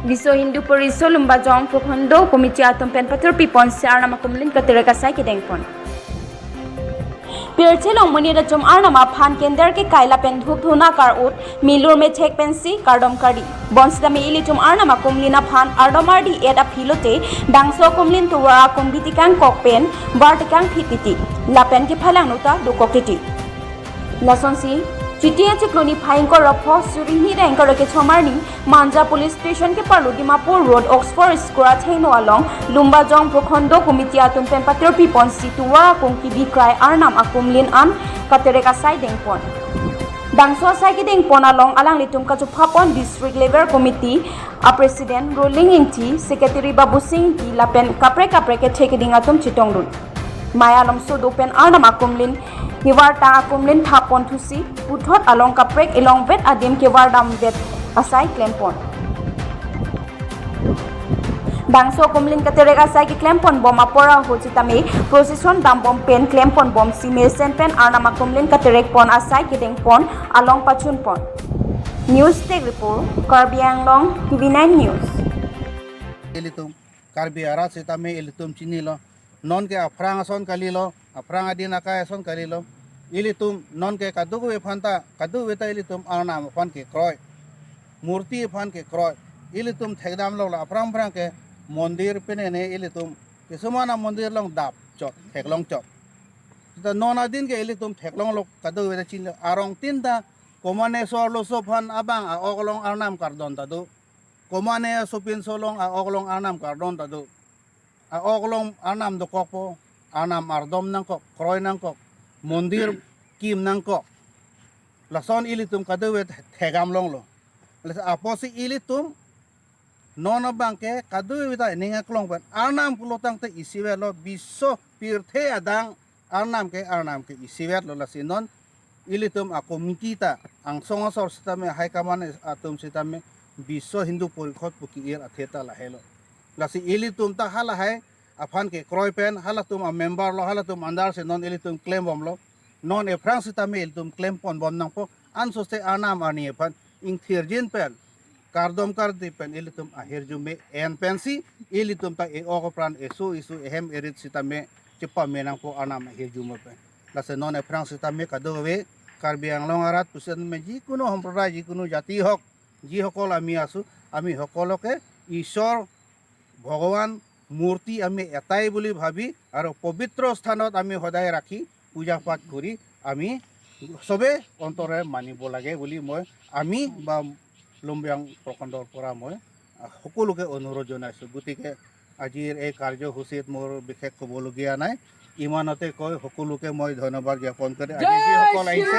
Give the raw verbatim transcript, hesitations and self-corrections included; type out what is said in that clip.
Biswa Hindu Parishad Lumbajong Prokhondo Committee atum pen patirpi ponsi Arnam akumlin katerek asai kedengpon. Pirthe along monit atum Arnam aphan kender kekai lapen dhuk dhuna kar-ut, milur methek pensi kardom kardi. Bonsitame ilitum Arnam akumlin aphan ardom ardi-et aphi lote, bangso akumlin tovar akum biti kangkok pen, var tekang phit titi, lapen kephalang nota dokok titi. Lasonsi, Chiti achiklo niphai ingkoi ra pho, suri hini ra ingkoi ra kethom arni, Manja Police Station keparlo Dimapur Road, Oxford School athengno along, Lumbajong Prokhondo Committee atum pen patirpi ponsi tovar akum kebi krai Arnam akumlin an katerek asai dengpon. Bangso asai kedengpon along alanglitum kachupha pon District Level Committee a President Roling Ingti, Secretary Babusing Ingti lapen kaprek kaprek kethe keding atum chetongdun. Maya alomso do pen Arnam akumlin, kevar ta akumlin thap pon thusi, puthot along kaprek elongvet adim kevar damvet asai klempon. Bangso akumlin katerek asai keklempon bom apor ahut sitame, procession dambom pen klempon bomsi mesen pen Arnam akumlin katerek pon asai kedengpon along pachunpon. News Desk Report, Karbi Anglong, T V nine News. Ilitum Karbi arat sitame ilitum chinilo. Non ke aphrang ason kalilo, aphrang adin akai ason kalilo. Ilitum non ke kadokave aphan ta, kadokave ta ilitum Arnam aphan kekroi, murti aphan kekroi. Ilitum thekdamlo la aphrang aphrang ke mondir penene ilitum kisuman amondir along dap chot, theklong chot. Seta non adin ke ilitum theklonglo, kadokave ta chinilo. Arong tin ta, komane so arloso aphan abang a-ok along Arnam kardon ta do. Komane asopinso along a-ok along Arnam kardon ta do. A-ok along Arnam dokokpo, Arnam ardom nangkok, kroi nangkok, mondir kim nangkok. Lason ilitum kadokave thekdam longlo. Lasi apotsi ilitum non abang ke kadokave ta ning aklong pen Arnam pulo tangte isivetlo, biso pirthe adang Arnam ke, Arnam ke isivetlo. Lasi non ilitum a-committee ta, angsong asor sitame, high command atum sitame, Biswa Hindu Parishad pu ke-ir athe ta lahelo. Lasi ilitum ta halahai aphan kekroi pen, halatum a-member lo, halatum under si non ilitum klembomlo. Non aphrang sitame ilitum klempon bom nangpo, ansose Arnam arni aphan ingthirjin pen, kardom kardi pen ilitum ahirjume en pensi, ilitum ta e-ok apran, eso isu, ehem erit sitame chepame nangpo Arnam ahirjume pen. Lasi non aphrang sitame kadokave Karbi Anglong arat pusitame, যিকোনো সম্প্ৰদায়, যিকোনো জাতি হওক, যিসকল আমি আছো, আমি সকলোকে ঈশ্বৰ, ভগৱান, মূৰ্তি আমি এটাই বুলি ভাবি আৰু পবিত্ৰ স্থানত আমি সদায় ৰাখি পূজা পাঠ কৰি আমি চবে অন্তৰে মানিব লাগে বুলি মই, আমি বা লুম্বিয়াং প্ৰখণ্ডৰ পৰা মই, আহ, সকলোকে অনুৰোধ জনাইছো। গতিকে আজিৰ এই কাৰ্যসূচীত মোৰ বিশেষ ক'বলগীয়া নাই, ইমানতে কৈ সকলোকে মই ধন্যবাদ জ্ঞাপন কৰি আজি যিসকল আহিছে,